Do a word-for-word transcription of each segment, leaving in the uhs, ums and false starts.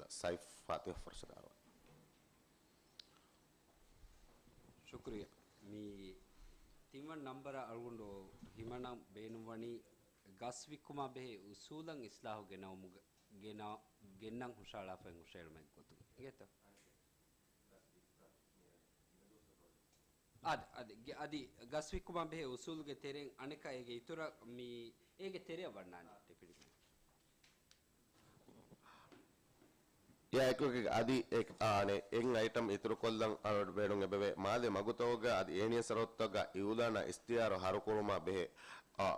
ސައިފް ފާތިހަށް ފުރުސަތު އަރުވާ. ޝުކުރިއްޔާ. މި ތިންވަނަ ނަންބަރަށް އަޅުގަނޑު ހިމަނަން ބޭނުންވަނީ ގަސް ވިއްކުމާ ބެހޭ އުސޫލަށް އިސްލާހު ގެނައުމުގަ-، ގެނަ-، ގެންނަން ހުށަހަޅާފައި ހުށައެޅުމެއް ގޮތުގަ. އިނގޭތޯ؟ އަދި، އަދި، ގެ-، އަދި ގަސް ވިއްކުމާ ބެހޭ އުސޫލުގެ ތެރެއިން އަނެއްކާ އޭގެ އިތުރަށް މި އޭގެ ތެރެއަށް ވަންނާނެ ޑެޕިއުޓީ މޭޔަރ. އެއާއެކު އަދި އެ-، އާނެ، އެއް އައިޓަމް އިތުރުކޮށްލަން އަޅުގަނޑު ބޭނުން އެބަވޭ. މާލޭ މަގުތަކުގަ އަދި އޭނިޔަ ސަރަހައްދުތަކުގަ އިއުލާނާ އިސްތިހާރު ހަރުކުރުމާ ބެހޭ، އާ،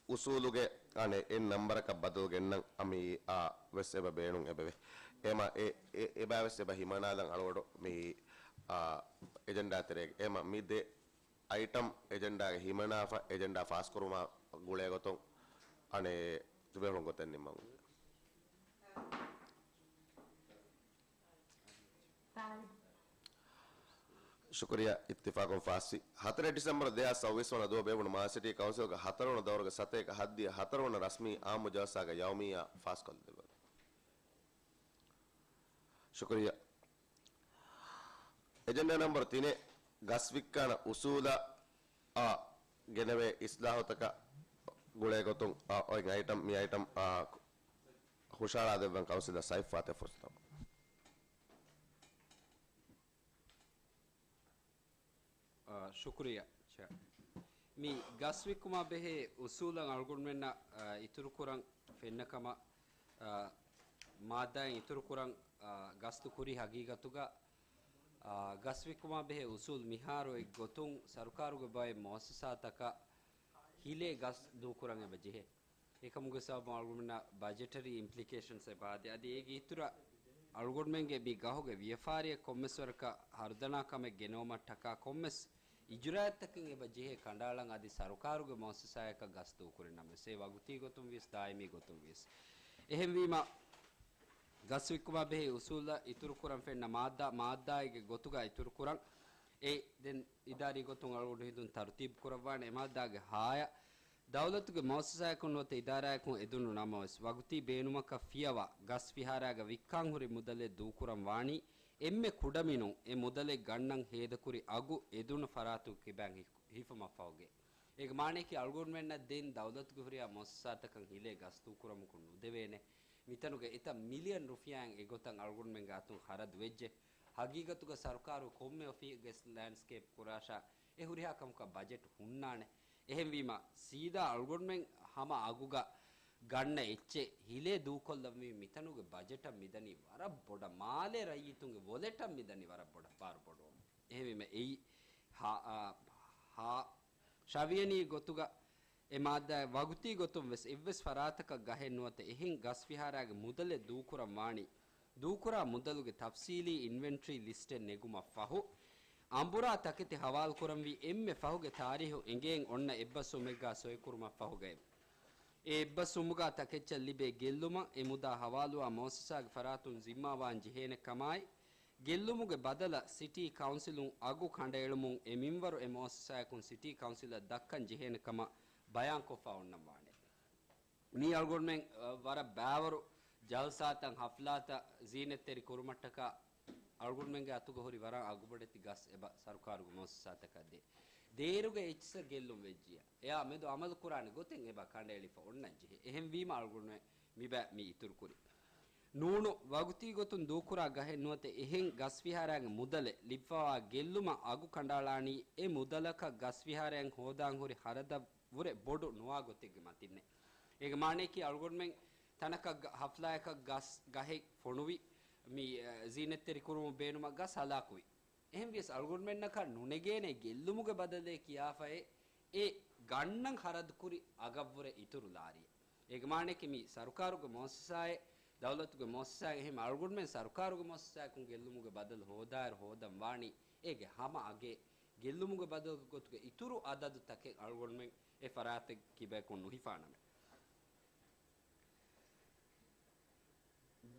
އުސޫލުގެ، އާނެ، އެއް ނަންބަރަކަށް ބަދަލު ގެންނަން އަ، މި، އާ، ވެސް އެބަ ބޭނުން އެބަވޭ. އެމަ އެ-، އެ-، އެބަ ވެސް އެބަ ހިމަނާލަން އަޅުގަނޑު މި، އާ، އެޖެންޑާ ތެރޭގަ. އެމަ މި ދެ އައިޓަމް އެޖެންޑާގެ ހިމަނާފަ، އެޖެންޑާ ފާސްކުރުމާ ގުޅޭ ގޮތުން އަނެއް ދުވެހުން ގޮތެއް ނިންމަން. ޝުކުރިއްޔާ. އިއްތިފާޤުން ފާސްވި. ހަތަރެއް ޑިސެމްބަރު ދެހާސް ސައުވީސް ވަނަ ދުވަހު ބޭއްވުނު މާލެ ސިޓީ ކައުންސިލްގެ ހަތަރުވަނަ ދައުރުގެ ސަތޭކަ ހައްދިހަ ހަތަރުވަނަ ރަސްމީ އާއްމު ޖަލްސާގަ ޔައުމިއްޔާ ފާސްކޮށްލެއްވި. ޝުކުރިއްޔާ. އެޖެންޑާ ނަމްބަރު ތިނެއް، ގަސް ވިއްކާނެ އުސޫލަށް އާ ގެނެވޭ އިސްލާހުތަކަށް ގުޅޭ ގޮތުން އާ އޮތް އައިޓަމް، މި އައިޓަމް އާ ހުށަހަޅާދެއްވަން ކައުންސިލަރ ސައިފް ފާތިހަށް ފުރުސަތު. އާ، ޝުކުރިއްޔާ، ޗެއާ. މި ގަސް ވިއްކުމާ ބެހޭ އުސޫލަށް އަޅުގަނޑުމެންނަށް، އާ، އިތުރުކުރަން ފެންނަ ކަމަށް، އާ، މާއްދާއިން އިތުރުކުރަން، އާ، ގަސްތު ކުރި ހަގީގަތުގަ، އާ، ގަސް ވިއްކުމާ ބެހޭ އުސޫލު މިހާރު އެއްގޮތުން ސަރުކާރުގެ ބައެއް މުއައްސަސާތަކަށް ހިލޭ ގަސް ދޫކުރަން އެބަ ޖެހޭ. އެކަމުގެ ސަބަބުން އަޅުގަނޑުމެންނަށް ބަޖެޓަރީ އިމްޕްލިކޭޝަންސް އެބަ އާދޭ. އަދި އޭގެ އިތުރަށް އަޅުގަނޑުމެންގެ މި ގަހުގެ ވިޔަފާރިއަށް ކޮންމެސް ވަރަކަށް ހަރުދަނާ ކަމެއް ގެނައުމަށްޓަކާ ކޮންމެސް އިޖުރާއަތްތަކެއް އެބަ ޖެހޭ ކަނޑައަޅަން އަދި ސަރުކާރުގެ މުއައްސަސާއަކަށް ގަސް ދޫކުރި ނަމަވެސް، އެ ވަގުތީ ގޮތުން ވިޔަސް ދާއިމީ ގޮތުން ވިޔަސް. އެހެންވީމަ، ގަސް ވިއްކުމާ ބެހޭ އުސޫލަށް އިތުރުކުރަން ފެންނަ މާއްދާ، މާއްދާއެއްގެ ގޮތުގަ އިތުރުކުރަން. އެ ދެން އިދާރީ ގޮތުން އަޅުގަނޑު ހެދުން ތަރުތީބު ކުރައްވާނެ. އެ މާއްދާގެ ހާޔަށް ދައުލަތުގެ މުއައްސަސާއަކުން ނުވަތަ އިދާރާއަކުން އެދުނު ނަމަވެސް، ވަގުތީ ބޭނުމަކަށް ފިޔަވާ ގަސް ފިހާރައިގަ ވިއްކާން ހުރި މުދަލެއް ދޫކުރަން ވާނީ، އެންމެ ކުޑަމިނުން އެ މުދަލެއް ގަންނަން ހޭދަކުރި އަގު އެދުނު ފަރާތުގެ ކިބައިން ހި-، ހިފުމަށްފަހުގައި. އޭގެ މާނަޔަކީ އަޅުގަނޑުމެންނަށް ދެން ދައުލަތުގެ ހުރިހާ މުއައްސަސާތަކަށް ހިލޭ ގަސް ދޫކުރަމަކުން ނުދެވޭނެ. މިތަނުގަ އެތައް މިލިއަން ރުފިޔާއިން އެގޮތަށް އަޅުގަނޑުމެންގެ އަތުން ޚަރަދު ވެއްޖެ. ހަގީގަތުގަ ސަރުކާރު ކޮންމެ އޮފީހެއްގެ ލޭންޑްސްކޭޕް ކުރާށާ އެ ހުރިހާ ކަމަކަށް ބަޖެޓް ހުންނާނެ. އެހެންވީމަ، ސީދާ އަޅުގަނޑުމެން ހަމަ އަގުގަ ގަންނަ އެއްޗެއް ހިލޭ ދޫކޮށްލަންވީ މިތަނުގެ ބަޖެޓަށް މިދަނީ ވަރަށް ބޮޑަށް، މާލޭ ރައްޔިތުންގެ ވޮލެޓަށް މިދަނީ ވަރަށް ބޮޑަށް ބާރު ބޮޑުވަމުން. އެހެންވީމަ އެއީ ހާ، އާ، ހާ، ޝަވިޔަނީ ގޮތުގަ އެ މާއްދާ ވަގުތީ ގޮތުން ވެސް އެއްވެސް ފަރާތަކަށް ގަހެއް ނުވަތަ އެހެން ގަސް ފިހާރައިގެ މުދަލެއް ދޫކުރަން ވާނީ، ދޫކުރާ މުދަލުގެ ތަފްސީލީ އިންވެންޓްރީ ލިސްޓެއް ނެގުމަށް ފަހު، އަނބުރާ ތަކެތި ހަވާލުކުރަންވީ އެންމެ ފަހުގެ ތާރީހު އެނގޭން އޮންނަ އެއްބަސްވުމެއްގާ ސޮއިކުރުމަށް ފަހުގައެވެ. އެ އެއްބަސްވުމުގާ ތަކެއްޗަށް ލިބޭ ގެއްލުމަށް އެ މުދާ ހަވާލުވާ މުއައްސަސާގެ ފަރާތުން ޒިންމާވާން ޖެހޭނެ ކަމާއި، ގެއްލުމުގެ ބަދަލަށް ސިޓީ ކައުންސިލުން އަގު ކަނޑައެޅުމުން އެ މިންވަރު އެ މުއައްސަސާއަކުން ސިޓީ ކައުންސިލަށް ދައްކަން ޖެހޭނެ ކަމަށް ބަޔާންކޮށްފަ އޮންނަން ވާނެ. މީ އަޅުގަނޑުމެން، އަ، ވަރަށް ބާވަރު ޖަލްސާތައް، ހަފްލާތައް ޒީނަތްތެރި ކުރުމަށްޓަކާ އަޅުގަނޑުމެންގެ އަތުގަ ހުރި ވަރަށް އަގުބޮޑެތި ގަސް އެބަ ސަރުކާރުގެ މުއައްސަސާތަކަށް ދޭ. ދޭއިރުގަ އެއްޗިއްސަށް ގެއްލުން ވެއްޖިޔާ، އެއާ މެދު އަމަލު ކުރާނެ ގޮތެއް އެބަ ކަނޑައެޅިފަ އޮންނަން ޖެހޭ. އެހެންވީމަ އަޅުގަނޑުމެން މިބަ މި އިތުރުކުރި. ނޫނު، ވަގުތީ ގޮތުން ދޫކުރާ ގަހެއް ނުވަތަ އެހެން ގަސްފިހާރައިގެ މުދަލެއް ލިބިފަވާ ގެއްލުމަށް އަގު ކަނޑައަޅާނީ އެ މުދަލަކަށް ގަސްފިހާރައިން ހޯދާން ހުރި ހަރަދަށް ވުރެ ބޮޑު ނުވާ ގޮތެއްގެ މަތިންނޭ. އޭގެ މާނަޔަކީ އަޅުގަނޑުމެން ތަނަކަށް ގަ-، ހަފްލާއަކަށް ގަސް ގަހެއް ފޮނުވި މި، އަ، ޒީނަތްތެރިކުރުމުން ބޭނުމަށް ގަސް ހަލާކުވި. އެހެންވިޔަސް އަޅުގަނޑުމެންނަކަށް ނުނެގޭނެ ގެއްލުމުގެ ބަދަލޭ ކިޔާފައި އެ ގަންނަން ހަރަދުކުރި އަގަށްވުރެ އިތުރު ލާރިއެއް. އޭގެ މާނަޔަކީ މި ސަރުކާރުގެ މުއައްސަސާއެއް، ދައުލަތުގެ މުއައްސަސާއެއް އެހެން އަޅުގަނޑުމެން ސަރުކާރުގެ މުއައްސަސާއަކުން ގެއްލުމުގެ ބަދަލު ހޯދާއިރު ހޯދަން ވާނީ އޭގެ ހަމަ އަގެއް. ގެއްލުމުގެ ބަދަލުގެ ގޮތުގަ އިތުރު އަދަދު ތަކެއް އަޅުގަނޑުމެން އެ ފަރާތެއް ކިބައަކުން ނުހިފާނަމޭ.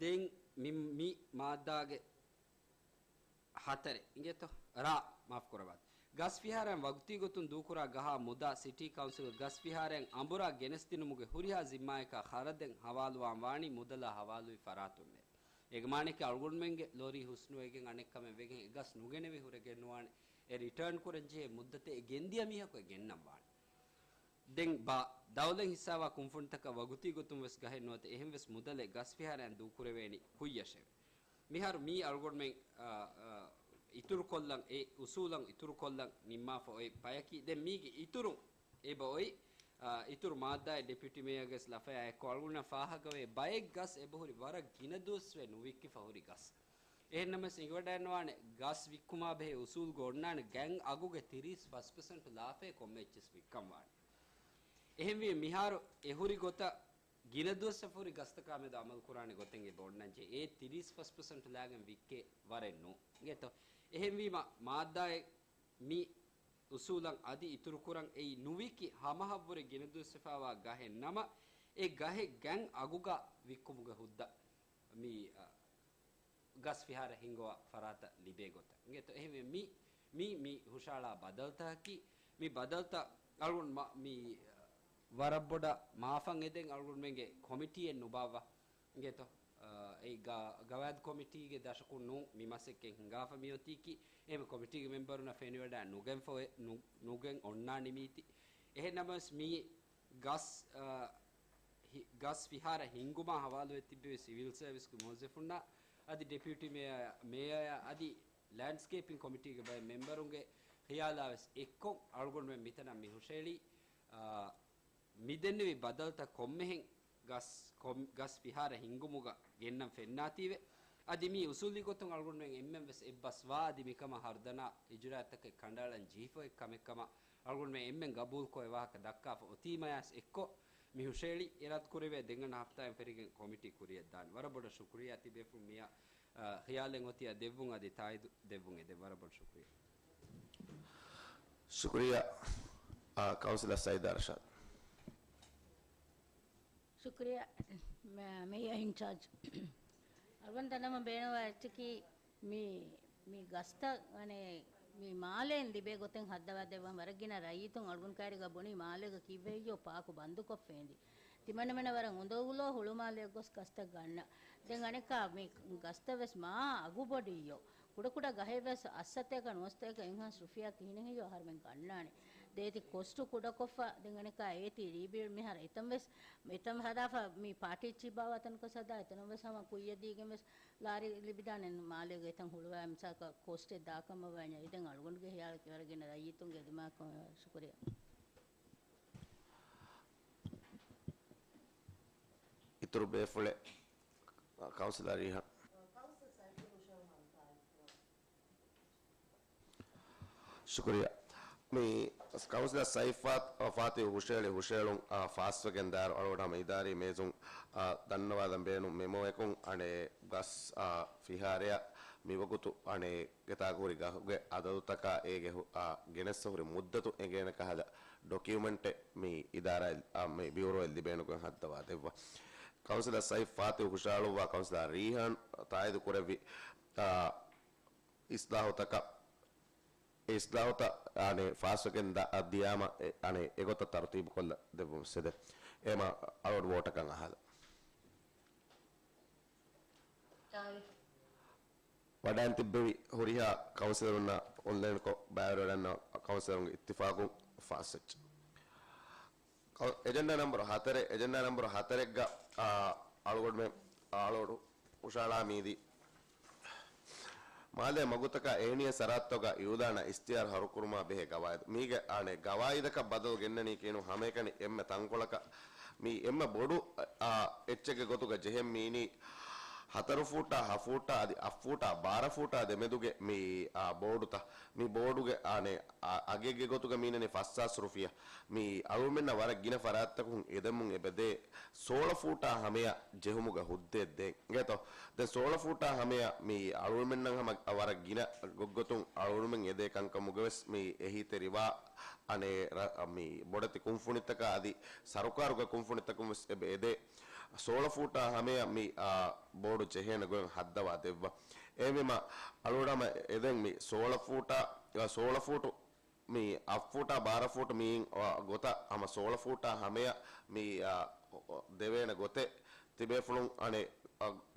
ދެން މި، މި މާއްދާގެ ހަތަރެއް އިނގޭތޯ؟ ރާ، މާފު ކުރައްވާތި. ގަސްފިހާރައިން ވަގުތީ ގޮތުން ދޫކުރާ ގަހާ މުދާ ސިޓީ ކައުންސިލްގެ ގަސްފިހާރައިން އަނބުރާ ގެނެސްދިނުމުގެ ހުރިހާ ޒިންމާޔަކާ ޚަރަދެއް ހަވާލުވާން ވާނީ މުދަލާ ހަވާލުވި ފަރާތުންނޭ. އޭގެ މާނައަކީ އަޅުގަނޑުމެންގެ ލޯރީ ހުސްނުވެގެން އަނެއްކަމެއް ވެގެން އެ ގަސް ނުގެނެވި ހުރެގެން ނުވާނެ. އެ ރިޓާން ކުރަން ޖެހޭ މުއްދަތެއް އެ ގެންދިޔަ މީހަކު އެ ގެންނަން ވާނެ. ދެން ބާ ދައުލަތް ހިއްސާވާ ކުންފުނިތަކަށް ވަގުތީ ގޮތުން ވެސް ގަހެއް ނުވަތަ އެހެން ވެސް މުދަލެއް ގަސް ފިހާރައިން ދޫކުރެވޭނީ ކުއްޔަށެވެ. މިހާރު މީ އަޅުގަނޑުމެން، އާ، އާ، އިތުރުކޮށްލަން، އެ އުސޫލަށް އިތުރުކޮށްލަން ނިންމާފަ އޮތް ބަޔަކީ. ދެން މީގެ އިތުރުން އެބަ އޮތް، އާ، އިތުރު މާއްދާއެއް ޑެޕިއުޓީ މޭޔަރގެ ވެސް ލަފަޔާ އެއްކޮށް އަޅުގަނޑަށް ފާހަގަވޭ، ބައެއް ގަސް އެބަހުރި ވަރަށް ގިނަ ދުވަސްވެ ނުވިއްކިފަ ހުރި ގަސް. އެހެންނަމަވެސް އެނގިވަޑައިނުވާނެ ގަސް ވިއްކުމާ ބެހޭ އުސޫލުގަ އޮންނާނެ ގަން އަގުގެ ތިރީސް ފަސް ޕަސެންޓު ލާފައެއް ކޮންމެ އެއްޗެސް ވިއްކަން ވާނެ. އެހެންވީ މިހާރު އެ ހުރި ގޮތަށް ގިނަ ދުވަސް ފުރި ގަސްތަކާ މެދު އަމަލު ކުރާނެ ގޮތެއް އެބަ އޮންނަންޖެހޭ. އެ ތިރީސް ފަސް ޕަސެންޓް ލާގެން ވިއްކޭ ވަރެއް ނޫން. އިނގޭތޯ؟ އެހެންވީމަ މާއްދާއެއް މި އުސޫލަށް އަދި އިތުރުކުރަން އެއީ ނުވިކި ހަމަހައްވުރެ ގިނަ ދުވަސްވެފައިވާ ގަހެއް ނަމަ، އެ ގަހެއް ގަން އަގުގަ ވިއްކުމުގެ ހުއްދަ މި، އަ، ގަސް ފިހާރަ ހިންގުވާ ފަރާތަށް ލިބޭ ގޮތަށް. އިނގޭތޯ؟ އެހެންވެ މި، މި، މި ހުށައަޅާ ބަދަލުތަކަކީ، މި ބަދަލުތައް އަޅުގަނޑު މަ-، މި، އަ، ވަރަށް ބޮޑަށް މާފަށް އެދެން އަޅުގަނޑުމެންގެ ކޮމިޓީއެއް ނުބާއްވާ. އިނގޭތޯ؟ އަ، އެ ގަ-، ގަވާއިދު ކޮމިޓީގެ ދަށަކުން ނޫން މި މަސައްކަތް ހިނގާފަ މިއޮތީކީ، އެހެން ކޮމިޓީގެ މެމްބަރުންނަށް ފެނިވަޑައި ނުގެންފަ އޮތް، ނު-، ނުގެން އޮންނާނެ މީތި. އެހެން ނަމަވެސް މި ގަސް، އަ، ހި-، ގަސް ފިހާރަ ހިންގުމާ ހަވާލުވެ ތިއްބެވި ސިވިލް ސަރވިސްގެ މުވައްޒަފުންނާ އަދި ޑެޕިއުޓީ މޭޔަރ، މޭޔަރ އަދި ލޭންޑްސްކޭޕިން ކޮމިޓީގެ ބައެއް މެމްބަރުންގެ ޚިޔާލާ ވެސް އެއްކޮށް އަޅުގަނޑުމެން މިތަނަށް މި ހުށައެޅީ، އާ، މިދެންނެވި ބަދަލުތައް ކޮންމެހެން ގަސް، ކޮން-، ގަސް ފިހާރަ ހިންގުމުގަ ގެންނަން ފެންނާތީވެ. އަދި މީ އުސޫލީ ގޮތުން އަޅުގަނޑުމެން އެންމެން ވެސް އެއްބަސްވާ އަދި މިކަމަށް ހަރުދަނާ އިޖުރާއަތްތަކެއް ކަނޑައަޅަން ޖެހިފަ އޮތް ކަމެއް ކަމަށް އަޅުގަނޑުމެން އެންމެން ގަބޫލުކޮށް އެ ވާހަކަ ދައްކާފަ އޮތީމަޔާސް އެއްކޮށް މި ހުށައެޅި އިރާދަކުރެވޭ ދެން އަންނަ ހަފްތާއިން ފެށިގެން ކޮމިޓީ ކުރިއަށްދާން. ވަރަށް ބޮޑަށް ޝުކުރިއްޔާ ތިބޭފުޅުން މިއަށް، އާ، ޚިޔާލެއް އޮތިއްޔާ ދެއްވުން އަދި ތާއީދު ދެއްވުން އެދެން. ވަރަށް ބޮޑަށް ޝުކުރިއްޔާ. ޝުކުރިއްޔާ، އާ، ކައުންސިލަރ ސައީދާ ރަޝާދް. ޝުކުރިއްޔާ، މޭ-، މޭޔަރ އިންޗާޖް. އަޅުގަނޑު ދަންނަވަން ބޭނުންވާ އެއްޗަކީ މި، މި ގަސްތައް، އަނެއް، މި މާލެއިން ލިބޭ ގޮތެއް ހައްދަވާ ދެއްވަން. ވަރަށް ގިނަ ރައްޔިތުން އަޅުގަނޑު ކައިރީގަ ބުނީ މާލޭގަ ކީއްވެ ހެއްޔޯ ޕާކު ބަންދުކޮށްފައިން ދީ. ތިމަންނަމެނަށް ވަރަށް އުނދަގުލޯ ހުޅުމާލެއަށް ގޮސް ގަސްތައް ގަންނަ. ދެން އަނެއްކާ މި ގަސްތައް ވެސް މާ އަގު ބޮޑިއްޔޯ. ކުޑަކުޑަ ގަހެއް ވެސް އަށްސަތޭކަ ނުވަސަތޭކަ އެއްހާސް ރުފިޔާ ކިހިނެއް ހެއްޔޯ އަހަރުމެން ގަންނާނެ. ދޭތި ކޮސްޓު ކުޑަކޮށްފަ، ދެން އަނެއްކާ އޭތި ރީބިލްޑް މިހާރު އެތަން ވެސް، އެތަން ހަދާފަ މި ޕާޓީ ޗިއްބާވާ ތަނަކަސް ހަދާ، އެތަނުން ވެސް ހަމަ ކުއްޔަށް ދީގެން ވެސް ލާރި ލިބިދާނެ މާލޭގެ އެތަން ހުޅުވާ މިސާކަށް ކޮސްޓެއް ދާކަމަށް ވަންޏާ. ދެން އަޅުގަނޑުގެ ހިޔާލަކީ ވަރަށް ގިނަ ރައްޔިތުންގެ ދިމާކޮށް ޝުކުރިއްޔާ. އިތުރު ބޭފުޅެއް، ކައުންސިލަރ ރީހާން. ޝުކުރިއްޔާ. މި ކައުންސިލަރ ސައިފާތް ފާތިހު ހުށައެޅި ހުށައެޅުން، އާ، ފާސްވެގެން ދާއިރު އަޅުގަނޑު ހަމަ އިދާރީ މޭޒުން، އާ، ދަންނަވާލަން ބޭނުން މެމޯއަކުން އަނެއް ގަސް، އާ، ފިހާރަޔަށް މިވަގުތު އަނެއް ގެތާގަ ހުރި ގަހުގެ އަދަދުތަކާ އޭގެ ހު-، އާ، ގެނެއްސަ ހުރި މުއްދަތު އެނގޭނެ ކަހަލަ ޑޮކިއުމެންޓެއް މި އިދާރާއެއް، އާ، މި ބިއުރޯއެއް ލިބޭނެ ގޮތް ހައްދަވާ ދެއްވާ. ކައުންސިލަރ ސައިފް ފާތިހު ހުށައަޅުއްވާ ކައުންސިލަރ ރީހާން ތާއީދު ކުރެއްވި، އާ، އިސްލާހުތަކަށް، އެ އިސްލާހުތައް އަނެއް ފާސްވެގެން ދަ-، އަށް ދިޔާމަ، އެ، އަނެއް އެގޮތަށް ތަރުތީބުކޮށްލަ ދެއްވުން ސެދެ. އެމަ އަޅުގަނޑު ވޯޓަކަށް އަހާލަ. ވަޑައިން ތިއްބެވި ހުރިހާ ކައުންސިލަރުންނާ އޮންލައިންކޮށް ބައިވެރިވެވަޑައިގަންނަވާ ކައުންސިލަރުންގެ އިއްތިފާގުން ފާސްވެއްޖެ. ކައު-، އެޖެންޑާ ނަމްބަރު ހަތަރެއް، އެޖެންޑާ ނަމްބަރު ހަތަރެއްގަ، އާ، އަޅުގަނޑުމެން އަޅުގަނޑު ހުށައަޅާ މީދީ މާލޭ މަގުތަކާ އެހެނިހެން ސަރަހައްދުތަކުގަ އިއުލާނާ އިސްތިހާރު ހަރުކުރުމާ ބެހޭ ގަވާއިދު. މީގެ އަނެއް ގަވާއިދަކަށް ބަދަލު ގެންނަނީ ކީނު ހަމައެކަނި އެންމެ ތަންކޮޅަކަށް މި އެންމެ ބޮޑު، އާ، އެއްޗެއްގެ ގޮތުގަ ޖެހެން މީނީ ހަތަރު ފޫޓާ ހަ ފޫޓާ އަދި އަށް ފޫޓާ ބާރަ ފޫޓާ ދެމެދުގެ މި، އާ، ބޯޑުތައް. މި ބޯޑުގެ އަނެއް އަ-، އަގެއްގެ ގޮތުގަ މީނަނީ ފަސް ހާސް ރުފިޔާ. މި އަޅުގަނޑުމެންނަށް ވަރަށް ގިނަ ފަރާތްތަކުން އެދެމުން އެބަދޭ ސޯޅަ ފޫޓާ ހަމަޔަށް ޖެހުމުގެ ހުއްދައެއް ދޭން. އިނގޭތޯ؟ ދެން ސޯޅަ ފޫޓާ ހަމަޔަށް މި އަޅުގަނޑުމެންނަށް ހަމަ ވަރަށް ގިނަ ގޮތްގޮތުން އަޅުގަނޑުމެން އެދޭ ކަންކަމުގަ ވެސް މި އެހީތެރިވާ އަނެއް ރަ-، މި ބޮޑެތި ކުންފުނިތަކާ އަދި ސަރުކާރުގެ ކުންފުނިތަކުން ވެސް އެބަ އެދޭ ސޯޅަ ފޫޓާ ހަމަޔަށް މި، އާ، ބޯޑު ޖެހޭނެ ގޮތް ހައްދަވާ ދެއްވާ. އެހެންވީމަ އަޅުގަނޑު ހަމަ އެދެން މި ސޯޅަ ފޫޓާ، އާ، ސޯޅަ ފޫޓު މި އަށް ފޫޓާ ބާރަ ފޫޓު މިއިން، އާ، ގޮތަށް ހަމަ ސޯޅަ ފޫޓާ ހަމަޔަށް މި، އާ، ދެވޭނެ ގޮތެއް ތިބޭފުޅުން އަނެއް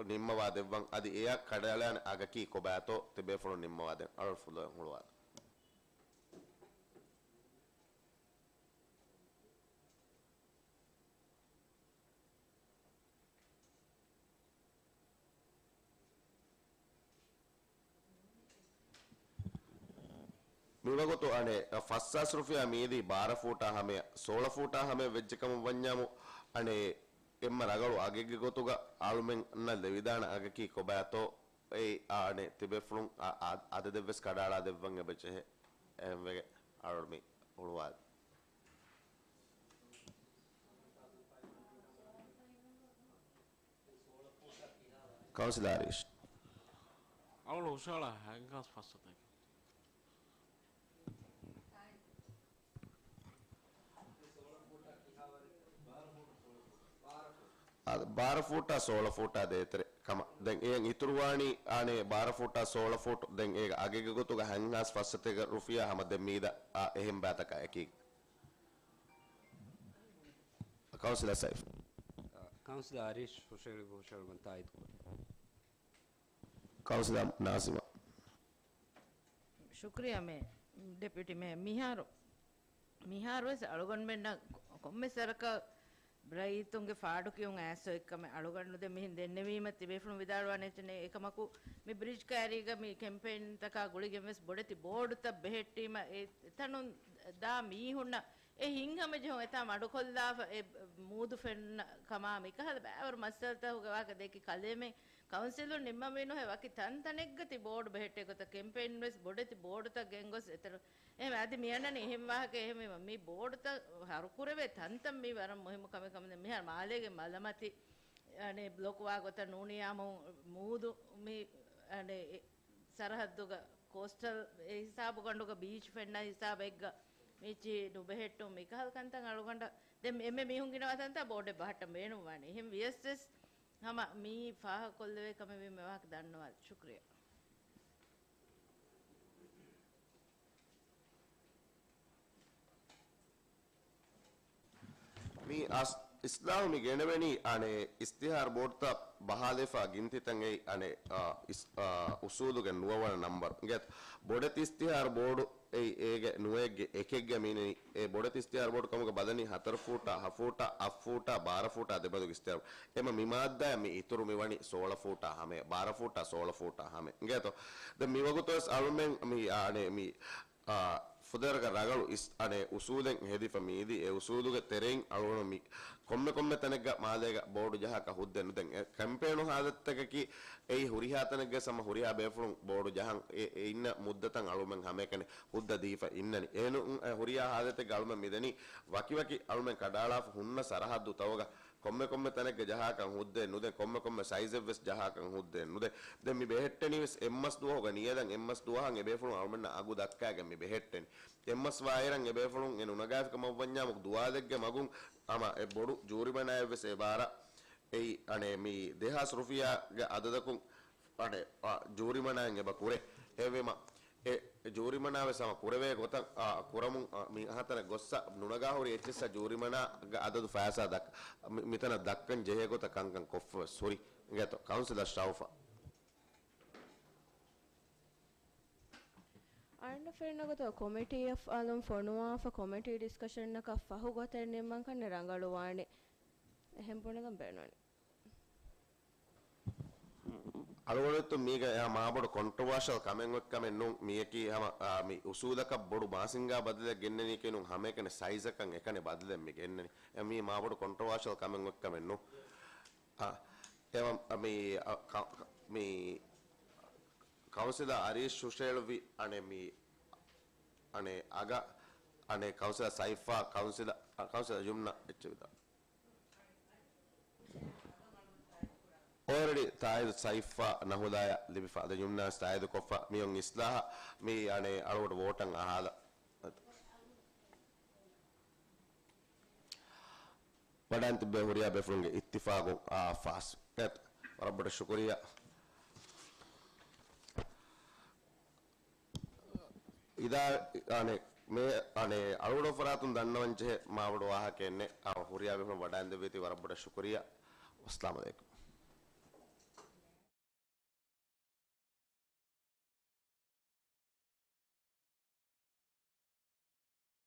ނިންމަވާ ދެއްވަން. އަދި އެއަށް ކަނޑައަޅާނެ އަގަކީ ކޮބާތޯ ތިބޭފުޅުން ނިންމަވާ ދެން. އަޅުގަނޑު ފުލުވެން ހުޅުވާލަން. މިވަގުތު އަނެއް ފަސް ހާސް ރުފިޔާ މީދީ ބާރަ ފޫޓާ ހަމަޔަށް، ސޯޅަ ފޫޓާ ހަމަޔަށް ވެއްޖެ ކަމަށް ވަންޏާމު، އަނެއް އެންމެ ރަގަޅު އަގެއްގެ ގޮތުގަ އަޅުމެންނަށް ލެވިދާނެ އަގަކީ ކޮބާތޯ އެއީ އަނެއް ތިބޭފުޅުން އަ-، އަ-، އަދަދެއްވެސް ކަޑައަޅާ ދެއްވަން އެބަޖެހޭ. އެހެންވެގެ އަޅުގަނޑު މި ހުޅުވާލި. ކައުންސިލަރ އަރީޝް. އަޅުގަނޑު ހުށަހަޅާ ހެންގާސް ފައްސަތަކެއް. އާ، ބާރަ ފޫޓާ ސޯޅަ ފޫޓާ ދޭތެރެ ކަމަށް. ދެން އެއަށް އިތުރުވާނީ، އާނެ، ބާރަ ފޫޓާ ސޯޅަ ފޫޓު. ދެން އޭގެ އަގެއްގެ ގޮތުގަ ހަންހާސް ފައްސަތޭކަ ރުފިޔާ ހަމަ ދެން މީދަ، އާ، އެހެން ބާތަކާ އެކީގަ. ކައުންސިލަރ ސައިފް. ކައުންސިލަރ އަރީޝް ހުށަހެޅި ހުށަހެޅުމަށް ތާއީދު ކުރޭ. ކައުންސިލަރ ނާޒިމާ. ޝުކްރިޔާ މޭ، ޑެޕިއުޓީ މޭ. މިހާރު، މިހާރުވެސް އަޅުގަނޑުމެންނަށް ކޮ-، ކޮންމެ ސަރަކަށް ރައްޔިތުންގެ ފާޑުކިޔުން އައިސް އޮތްކަމެއް އަޅުގަނޑު ދެން މިހެން ދެންނެވީމަ ތިބޭފުޅުން ވިދާޅުވާނެ އެއްޗެއް ނެތް. އެކަމަކު މި ބްރިޖް ކައިރީގަ މި ކެމްޕޭންތަކާ ގުޅިގެންވެސް ބޮޑެތި ބޯޑުތައް ބެހެއްޓީމަ އެ އެތަނުން ދާ މީހުންނަށް އެ ހިތްހަމަޖެހުން އެތާ މަޑުކޮށްލާފަ އެ މޫދު ފެންނަ ކަމާ މިކަހަލަ ބައިވަރު މައްސަލަތަކުގެ ވާހަކަ ދެއްކި ކަލޭމެން ކައުންސިލުން ނިންމަވީ ނުހޭ ވަކި ތަންތަނެއްގަ ތި ބޯޑު ބެހެއްޓޭ ގޮތަށް ކެމްޕޭން ވެސް ބޮޑެތި ބޯޑުތައް ގެންގޮސް އެތަނު އެހެން އަދި މިއަންނަނީ އެހެން ވާހަކަ އެހެންވީމަ މި ބޯޑުތައް ހަރުކުރެވޭ ތަންތަން މީ ވަރަށް މުހިއްމު ކަމެއް ކަމަށް މިހާރު މާލޭގެ މަލަމަތި އަނެ ބްލޮކް ވާ ގޮތަށް ނޫނިޔާމު މޫދު މި އަނެ ސަރަހައްދުގަ ކޯސްޓަލް އެ ހިސާބުގަނޑުގަ ބީޗް ފެންނަ ހިސާބެއްގަ މީޗީ ނުބެހެއްޓުން މިކަހަލަ ކަންތައް އަޅުގަނޑަށް ދެން އެންމެ މީހުން ގިނަވާ ތަންތާ ބޯޑެއް ބަހައްޓަން ބޭނުންވާނެ. އެހެން ވިޔަސް ވެސް ހަމަ މީ ފާހަގަކޮށްލެވޭ ކަމެއް ވީމަ ވާހަކަ ދަންނަވާލި. ޝުކްރިޔާ. މި އަސް-، އިސްލާހު މި ގެނެވެނީ އަނެއް އިސްތިހާރު ބޯޑުތައް ބަހާލެވިފަ ގިންތިތައް އެއީ އަނެއް، އާ، އިސް-، އާ، އުސޫލުގެ ނުވަވަނަ ނަންބަރު. ގެތް ބޮޑެތި އިސްތިހާރު ބޯޑު އެއީ އޭގެ ނުވައެއްގެ އެކެއްގަ މީނަނީ. އެ ބޮޑެތި އިސްތިހާރު ބޯޑު ކަމުގަ ބަލަނީ ހަތަރު ފޫޓާ، ހަ ފޫޓާ، އަށް ފޫޓާ، ބާރަ ފޫޓާ ދެބަދުގެ އިސްތިހާރު. އެމަ މި މާއްދާއަށް މި އިތުރު މި ވަނީ ސޯޅަ ފޫޓާ ހަމަޔަށް، ބާރަ ފޫޓާ، ސޯޅަ ފޫޓާ ހަމަޔަށް. އިނގޭތޯ؟ ދެން މި ވަގުތުވެސް އަޅުމެން މި، އާ، އަނެއް މި އާ، ފުދޭވަރަކަށް ރަނގަޅު އިސް-، އަނެއް އުސޫލެއް ހެދިފަ މީދީ، އެ އުސޫލުގެ ތެރެއިން އަޅުގަނޑު މި ކޮންމެ ކޮންމެ ތަނެއްގަ މާލޭގަ ބޯޑު ޖަހާކަށް ހުއްދަ ނުދޭން. އެ ކެމްޕޭނު ހާލަތްތަކަކީ އެއީ ހުރިހާ ތަނެއްގަ ހަމަ ހުރިހާ ބޭފުޅުން ބޯޑު ޖަހަން އެ، އެ އިންނަ މުއްދަތަށް އަޅުމެން ހަމައެކަނި ހުއްދަ ދީފަ އިންނަނީ. އެހެން ހުރިހާ ހާލަތެއްގަ އަޅުމެން މިދެނީ ވަކިވަކި އަޅުމެން ކަޑައަޅާފަ ހުންނަ ސަރަހައްދު ތަވަގަ ކޮންމެ ކޮންމެ ތަނެއްގަ ޖަހާކަން ހުއްދައެއް ނުދޭ، ކޮންމެ ކޮންމެ ސައިޒެއްވެސް ޖަހާކަން ހުއްދައެއް ނުދޭ. ދެން މި ބެހެއްޓެނީވެސް އެއްމަސް ދުވަހުގަ ނިޔަލަން، އެއްމަސް ދުވަހަށް އެބޭފުޅުން އަޅުމެންނަށް އަގު ދައްކާގެން މި ބެހެއްޓެނީ. އެއްމަސް ވާއިރަށް އެބޭފުޅުން އެ ނުނަގާފިކަމަށްވަންޏާމު ދުވާލެއްގެ މަގުން ހަމަ އެ ބޮޑު ޖޫރިމަނާއެއްވެސް އެބާރަށް އެއީ އަނެއް މި ދެހާސް ރުފިޔާގެ އަދަދަކުން އަނެއް، އާ، ޖޫރިމަނާއެއް އެބަ ކުރޭ. އެހެންވީމަ އެ ޖޫރިމަނާވެސް ހަމަ ކުރެވޭ ގޮތަށް، އާ، ކުރަމުން، އާ، މި އަހަރުތަނަށް ގޮއްސަ ނުނަގާ ހުރި އެއްޗިއްސަށް ޖޫރިމަނާގެ އަދަދު ފައިސާ ދައްކަ-، މި-، މިތަނަށް ދައްކަން ޖެހޭ ގޮތަށް ކަންކަން ކޮށްފަވެސް ހުރި. އިނގޭތޯ؟ ކައުންސިލަރ ޝައުފާ. އަޅުގަނޑަށް ފެންނަ ގޮތަށް ކޮމިޓީއަށް އަލުން ފޮނުވާފަ ކޮމިޓީ ޑިސްކަޝަންއަކަށް ފަހު ގޮތެއް ނިންމަން ކަންނެ ރަނގަޅުވާނެ. އެހެން ބުނެލަން ބޭނުން. އަޅުގަނޑު މީގަ އެހާ މާބޮޑު ކޮންޓްރޮވާޝަލް ކަމެއް އޮތްކަމެއް ނޫން. މިޔަކީ ހަމަ، އާ، މި އުސޫލަކަށް ބޮޑު މާސިންގާ ބަދަލެއް ގެންނަނީކީ ނޫން، ހަމައެކަނި ސައިޒަކަށް އެކަނި ބަދަލެއް މި ގެންނަނީ. އެ މީ މާބޮޑު ކޮންޓްރޮވާޝަލް ކަމެއް އޮތްކަމެއް ނޫން. އާ، އެވަ-، މި، އަ، ކަ-، ކަ-، މި ކައުންސިލަރ އަރީޝް ހުށަހެޅުއްވި އަނެއް މި، އަނެއް އަގަ، އަނެއް ކައުންސިލަރ ސައިފާ، ކައުންސިލަރ، އަ، ކައުންސިލަރ ޔުމްނާ އެއްޗެއް ވިދާ. އޯލްރެޑީ ތާއީދު ސައިފާ ނަހުލާޔަށް ލިބިފަ، އަދި ޔުމްނާ ތާއީދު ކޮށްފަ، މިއޮން އިސްލާހަށް މި އަނެއް އަޅުގަނޑު ވޯޓަށް އަހާލަ. ވަޑައިން ތިއްބެވި ހުރިހާ ބޭފުޅުންގެ އިއްތިފާގުން އާ ފާސް. ވަރަށް ބޮޑަށް ޝުކުރިއްޔާ. އިދާ، އަނެއް، މޭ، އަނެއް، އަޅުގަނޑު ފަރާތުން ދަންނަވަން ޖެހޭ މާބޮޑު ވާހަކައެއް ނެތް. އާ، ހުރިހާ ބޭފުޅުން ވަޑައިން ދެއްވީތީ ވަރަށް ބޮޑަށް ޝުކުރިއްޔާ. އައްސަލާމު ޢަލައިކުމް.